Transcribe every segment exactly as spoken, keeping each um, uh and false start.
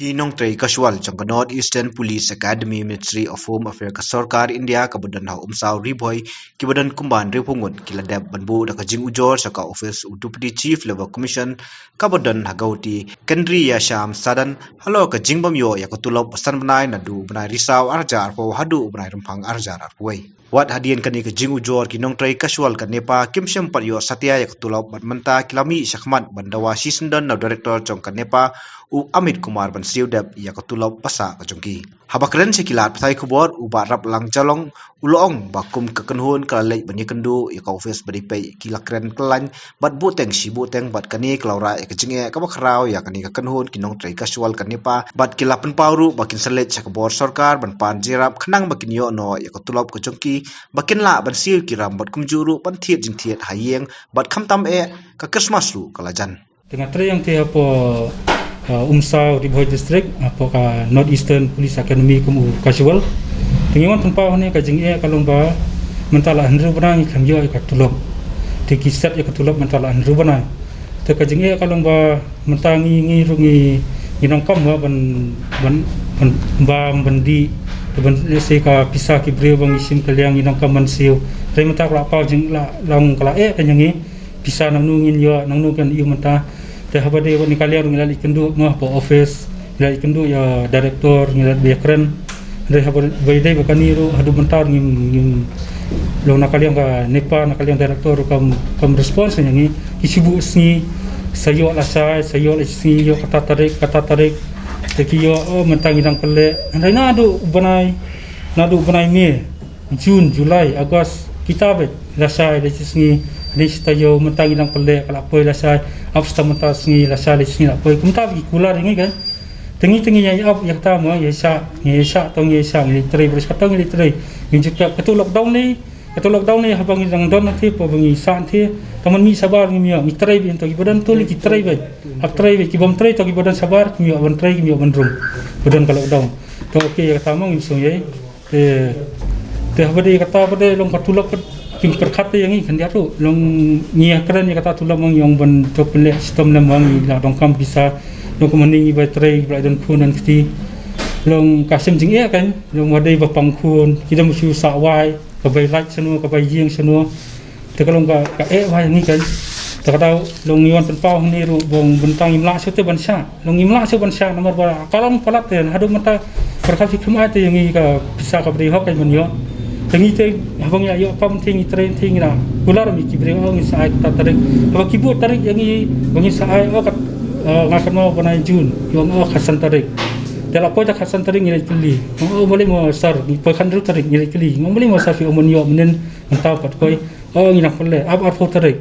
Ki nongtrei casual jong ka North Eastern Police Academy, Ministry of Home Affairs ka sorkar India kaba don ha Umsaw Ri Bhoi, kiba don kumba hynriewphew ngut, ki la dep ban buh da ka jingujor sha ka office u Deputy Chief Labour Commission kaba don ha Guwahati, Kendriya Shyam Sadan, halor ka jingbym ïoh ïa ka tulop ba san bnai naduh u bnai Risaw arhajar arphew haduh u bnai Rymphang arhajar arphew. Wat hadien kane ka jingujor, ki nongtrei casual ka NEPA kim shym pat ïoh satia ïa ka tulop, bad mynta ki la mih shakhmat ban dawa shisyndon na u director jong ka NEPA, u Amit Kumar, ban siew dep ïa ka tulop ba sah ka jong ki. Haba kren sha ki lad pathai khubor, u Bah Raplang Jalong u la ong ba kum ka kynhun ka la leit ban ïakynduh ïa ka office ba dei peit, ki la kren kyllain bad buhteng shi buhteng, bad kane ka la wanrah ïa ka jingeh kaba khraw ïa kane ka kynhun ki nongtrei casual ka NEPA, bad ki la pynpaw ruh ba kin sa leit sha ka bor sorkar ban pan jingïarap khnang ba kin ïoh noh ïa ka tulop ka jong ki, ba kin lah ban siew ki ram bad kumjuh ruh ban thied jingthied ha ïing, bad khamtam eh ka Christmas ruh ka la jan. Te nga trei ïa nga te hapoh, uh, Umsaw, Ri Bhoi District, hapoh ka North Eastern Police Academy kum u casual. Te ngi wan pynpaw hangne ka jingeh ka long ba mynta la hynriew bnai ngi khlem ïoh ïa ka tulop. Te ki set ïa ka tulop mynta la hynriew bnai. Te ka jingeh ka long ba mynta ngi, ngi ruh ngi, ngi nang kam ba ban, ban, ban, bam, ban dih, te ban lehse ka pisa ki briew ba ngi shim ka liang ngi nang kam ban siew. Te mynta ka la paw jing la long ka la eh ka jong ngi. Pisa nangno ngin ïoh, nangno kan ïoh mynta. Te haba dei ba ngi ka liang ruh ngi la leit kynduh mo hapoh office, ngi la leit kynduh ïa director, ngi la leit ba ïakren. Hynrei haba ba dei ba kane ruh haduh mynta ngim, ngim, long na ka liang ka NEPA, na ka liang director ruh kam, kam response ïa ngi. Ki shu buh sngi, sa ïoh lashai, sa ïoh lashai sngi, ïoh kata tarik, kata tarik. Te ki ïoh, oh, mynta ngi dang pynleh. Hynrei naduh u bnai, naduh u bnai May, June, July, August, kita beit lashai lashai sngi, hynrei shi taïew mynta ngi dang pynleh ka la poi lashai, ap shi taïew mynta sngi lashai lashai sngi la poi, kumta beit ki kular ïa ngi kan. Te ngi te ngi ïa ap ïa kata mo, ïa shah, ngi ïa shah, to ngi ïa shah, ngi leit trei, bad shi katta ngi leit trei. Ngim ju tep, kato lockdown lei, kato lockdown lei haba ngi dang don hangtei, haba ngi sah hangtei, tang ban mih shabar ngim ïoh, ngi trei beit, to kiba don to lei ki trei beit, hap trei beit, ki bym trei, to kiba don shabar kim ïoh ban trei, kim ïoh ban rung. Ba don ka lockdown. To okay, ïa kata mo ngim sngewsih. Te, te haba dei kata ba dei long ka tulop pat kim pyrkhat te ïa ngi khyndiat ruh. Long ngi ïa kren ïa kata tulop ma ngi ong ban to pynleh shitom lem ma ngi la donkam pisa. Long kumne ngi ba trei ba la don khun don kti. Long ka shem jingeh kan, long ba dei ba pang khun, ki dang shu sah wai, ka bai lait shano, ka bai ïing shano. Te ka long ka, ka eh wai ngi kan. Te ka dei long ngi wan pynpaw hangne ruh ba ong bynta ngim lah shuh te ban shah. Long ngim lah shuh ban shah namar ba ka long palat te haduh mynta pyrkhat shi kham ai te ïa ngi ka pisa kaba dei hok kan ban ïoh. Te ngi te haba ngi ïoh kam te ngi trei te ngi la kular ïa ki briew, oh, ngin sa ai kata tarik. Haba ki buh tarik ïa ngi ba ngin sa ai, oh, kat, eh, nga kynmaw bnai June, ïoh, oh, khatsan tarik. Te la poi ta khatsan tarik ngi leit kylli. Oh, balei mo sir, ngi poi khathynriew tarik ngi leit kylli. Balei mo sir phi ong ban ïoh mynnin mynta pat poi. Oh, ngi nang pynleh ap arphew tarik.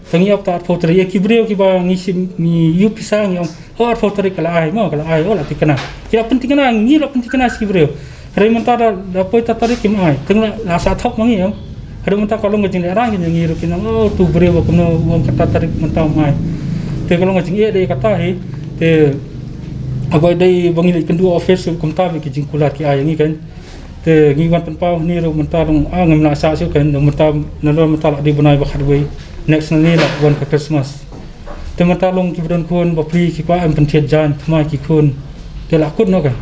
Te ngi ap ta arphew tarik, ïa ki briew kiba ngi shim, ngi ïoh pisa ngi ong, oh, arphew tarik ka la ai, mo ka la ai, oh, la thikna. Ki la pynthikna, ngi la pynthikna sha ki briew. Hynrei mynta da, da poi ta tarik kim ai. Te ngi la, la sah thok ma ngi ong. Hynrei mynta ka long ka jinglehrain ïa ngi ruh kin ong, oh, tu briew ba kumno u ong kata tarik mynta um ai. Te ka long ka jingeh dei kata hi. Te haba dei ba ngi leit kynduh office kumta beit ki jingkular ki ai ïa ngi kan. Te ngi wan pynpaw hangne ruh mynta long, ah, ngim lah shah shuh kan, mynta nalor mynta la dei bnai ba khatwei. Next nangne la wan ka Christmas. Te mynta long kiba don khun bapli ki kwah em pynthied jaiñ, thymmai ki khun. Te la kut noh kan.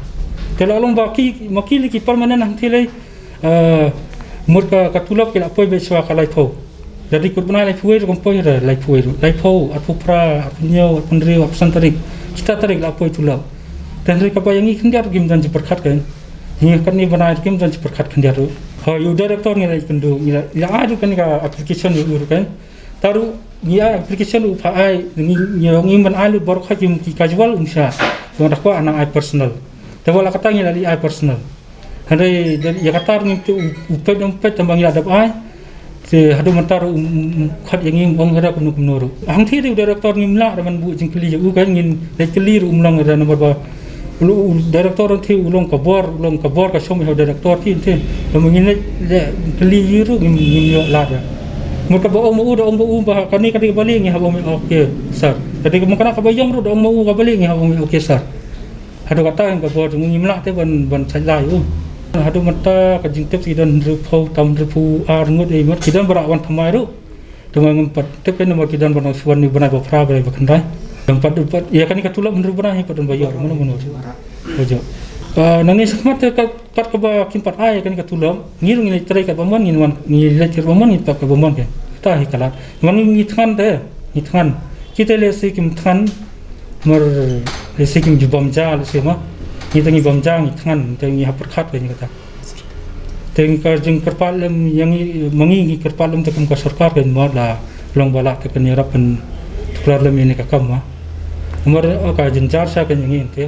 Te la long ba ki, ma ki lei ki permanent hangtei lei, eh, mut ka, ka tulop ki la poi beit shuwa ka laiphew. Lada dei kut bnai laiphew wei ruh kam poi, re laiphew wei ruh. Laiphew, arphew phra, arphew hynñiew, arphew hynriew, arphew san tarik. Kita tarik la poi tulop. Te hynrei kaba ïa ngi khyndiat ruh kim don jingpyrkhat kan. Ngi katne bnai ruh kim don jingpyrkhat khyndiat ruh. Hooid, ïa u director ngi la ïakynduh, ngi la, ngi la ai ruh kane ka application ïa u ruh kan. Ta ruh ngi ai application ruh u phah ai, ngi, ngi, ngi ban ai lut baroh ki, ki casual um shah. Ong da kwah nang ai personal. Te wat la katta ngi la leit ai personal. Hynrei ïa kata ruh ngim tip u, u peit um peit tang ba ngi la dep ai. Te haduh mynta ruh um, um, um khot ïa ngi um ong ïa da kumno kumno ruh. Hangtei ruh u director ngim lah ruh ban buh jingkylli ïa u kan, ngin leit kylli ruh um long ïa da namar ba u, u director hangtei u long ka bor, u long ka bor ka shong ïa u director hangtei. Te ma ngin leit, leit kylli ïa u ruh ngim, ngim ïoh lad ïa. Mut kaba ong ma u da ong ba u ba kane ka dei kaba lei ngi hap ong ïa okay sir. Ka dei ma kane kaba ïong ruh da ong ma u kaba lei ngi hap ong ïa okay sir. Haduh katta ka bor jong u ngim lah te ban, ban shait lai u. Haduh mynta ka jingtip ki don hynriewphew tam hynriewphew ar ngut ei mut ki don ba la wan thymmai ruh. Te ma ngam pat tip kein namar ki don ba nang shu wan ïa u bnai ba phra bnai ba khyndai. Ngam pat, pat ïa kane ka tulop hynriew bnai hi pat don ba ïoh ruh mano mano. Ka jok. Nangne shakhmat te ka pat kaba kim pat ai kane ka tulop, ngi ruh ngi leit trei katba mon, ngi wan ngi leit katba mon, ngi pat katba mon ke. Kata hi ka lad. Namar ngi thngan te, ngi thngan. Kita lehse kim thngan, namar lehse kim ju bam ja, lehse ma. Ngi te ngi bam ja, ngi thngan, te ngi hap pyrkhat kane kata. Te ngi ka jingkyrpad lem ïa ngi, ma ngi ngi kyrpad lem te kum ka sorkar kan, ma la long ba lah te kan ïarap ban tuklar lem ïa kane ka kam ma. Namar ka jynjar sha kan ïa ngi te.